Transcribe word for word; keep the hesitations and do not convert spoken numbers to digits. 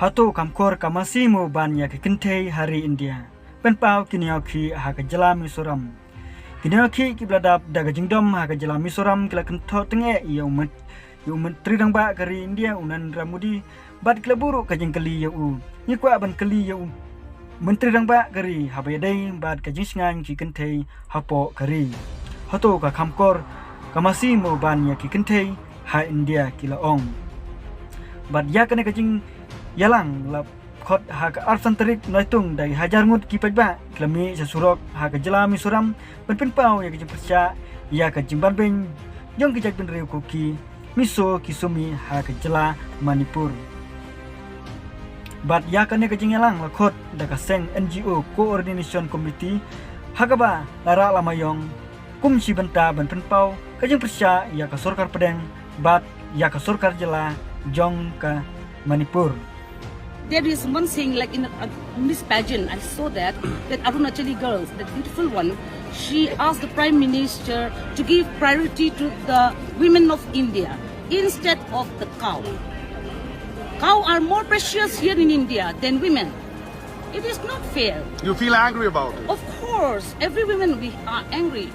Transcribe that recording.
Hato kam kor ka masi mo ban ïa ki kynthei ha ri India? Pynpaw ki nongïakhih ha ka jylla Mizoram. Ki nongïakhih kiba la dap da ka jingdom ha ka jylla Mizoram ki la kynthoh tyngeh ïa u mynt-, ïa u Myntri Rangbah ka ri India u Narendra Modi bad ki la buh ruh ka jingkylli ïa u. Ngi kwah ban kylli ïa u Myntri Rangbah ka ri haba ïadei bad ka jingshngaiñ ki kynthei hapoh ka ri. Hato ka kham kor ka masi mo ban ïa ki kynthei ha India, ki la ong. Bad ïa kane ka jingïalang la khot ha ka arphew san tarik Naitung da ki hajar ngut ki paidbah ki la mih sha surok ha ka jylla Mizoram ban pynpaw ïa ka jingpyrshah ïa ka jingbanbeiñ jong ki jaitbynriew Kuki, Mizo, ki Sumi ha ka jylla Manipur. Bad ïa kane ka jingïalang la khot da ka seng N G O Coordination Committee ha kaba la rah lama ïong kum shi bynta ban pynpaw ka jingpyrshah ïa ka sorkar pdeng bad ïa ka sorkar jylla jong ka Manipur. There is one thing, like, in a, a Miss Pageant, I saw that that Arunachali girls, that beautiful one, she asked the Prime Minister to give priority to the women of India instead of the cow. Cow are more precious here in India than women. It is not fair. You feel angry about it? Of course, every women we are angry.